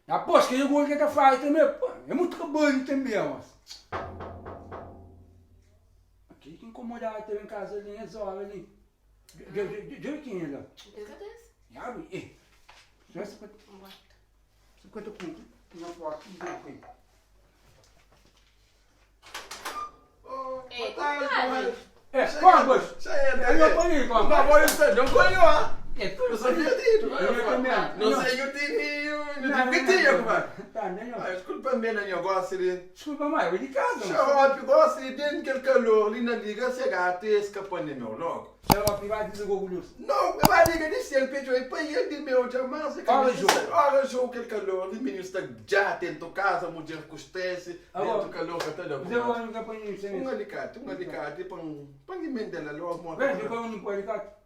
Após kel gol ke ta fala tanbe, pô, é mutu trabadju tanbe, mos. Kel ki inkomodadu ta ben kaza li nes ora li. Djobe kenha la. Yabi, eh. Sa ka ta kunpri na porta i djobe ku el. Eh, Cobas! Olha para ali, Cobas. Desculpa me na nho gosta de Desculpa mai, eu de casa. Xarope gosta de dentro kel calor li na liga se gato e escapa ne meu logo. Xarope vai desligou ku luz. Não, vai liga de sel pecho aí pa el de meu jamais e Ora jogo. Ora jogo kel calor li menino sta já dentro casa mulher com stress Dentro calor ka ta da ku mas. Un alikati, un alikati pa N pa N emenda la logu mo ta da.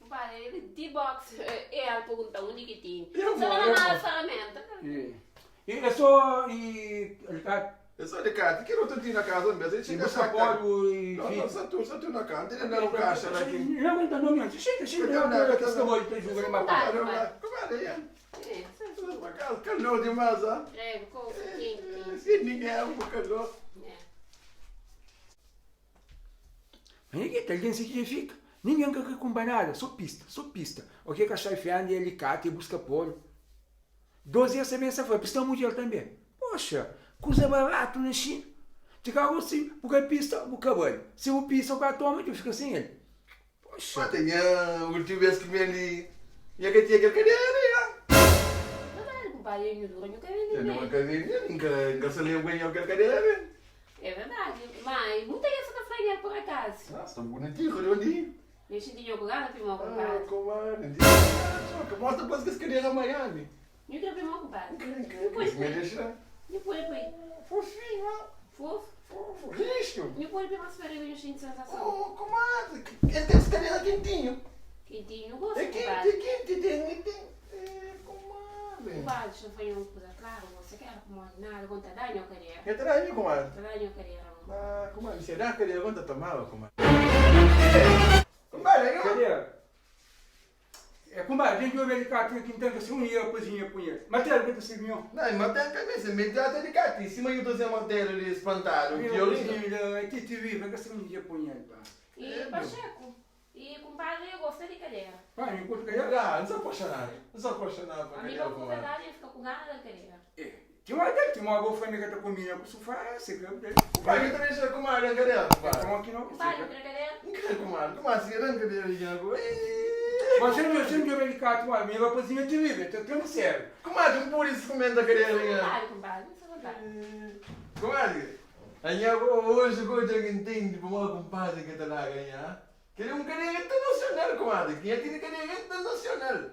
Compadre, ele di box e al pergunta undi ki tini. Sa na na ferramenta. E é só e alikati. É só alikati. Kel otu ti na casa mesmo. E txiga sa polu e fita. Sa tu, sa tu na casa. N tene na un caixa la ki. Não aguenta não mesmo. Chega, chega, que sta boi ta juga na mata. Compadre, ya. Calor demais, ah? É, ficou quente. Sem ninguém, é um calor. Mas ninguém, alguém se identifica. Ninguém quer kumba nada, só pista, só pista. O que é que a fende, alicate, busca polo. Dois dias também essa foi, pista mulher também. Poxa, coisa barato na China. Fica assim, porque a pista, o cabelo. Se o pista, o cara toma, tu fica sem ele. Poxa. Mas tem a última vez que me ali, minha que tinha aquele cadeira, já. Verdade, compadre, eu não duro, eu quero Eu não acredito, nunca, nunca se lembra em aquele cadeira. É verdade, mas muita gente tá falando por acaso. Nossa, tão bonitinho, redondinho. Eu senti eu com gana, primo, compadre. Ah, comadre, mostra depois que esse cadeira a Miami. Eu quero primo, compadre. Depois, me deixa. Depois, depois. Fofinho, ó. Fofo? Fofo, richo. Eu pode pegar umas férias de sensação. Oh, comadre, esse cadeira é quentinho. Quentinho, gosto, É quente, é quente, tem, tem. É, comadre. Compadre, deixa eu fazer uma coisa clara, você quer comer nada, conta da minha cadeira. Quer trazer, comadre? Da minha cadeira. Ah, comadre, será que ele conta tomava, comadre? Comadre, eu... Cadeira. É, compadre, a gente ouve alicate aqui, então que se unia a cozinha punha. Martelo que tu se viu? Não, martelo cabeça, metade alicate. Em cima eu tô sem martelo ali espantado. O que Aqui te vi, vai que se unia punha. E Pacheco, e compadre, eu gosto de cadeira. Vai, eu curto cadeira? Ah, não sou apaixonado. Não sou apaixonado por cadeira. Amigo, com verdade, eu fico com gana da cadeira. É. Tem uma tem uma boa família que tá comendo com sofá, você quer. Compadre, eu também sou comadre, cadeira. Como aqui não? Compadre, eu quero cadeira. Não quero comadre. Como assim? Eu não cadeira, Iago. Mas eu não sei onde eu alicate, mas minha rapazinha te vive, tá tendo sério. Comadre, um por isso comendo a cadeira. Não compadre, não sou vontade. Comadre, a minha hoje coisa que entende para uma compadre que tá lá a ganhar. Queria um cadeira internacional, comadre. Quem tem cadeira internacional.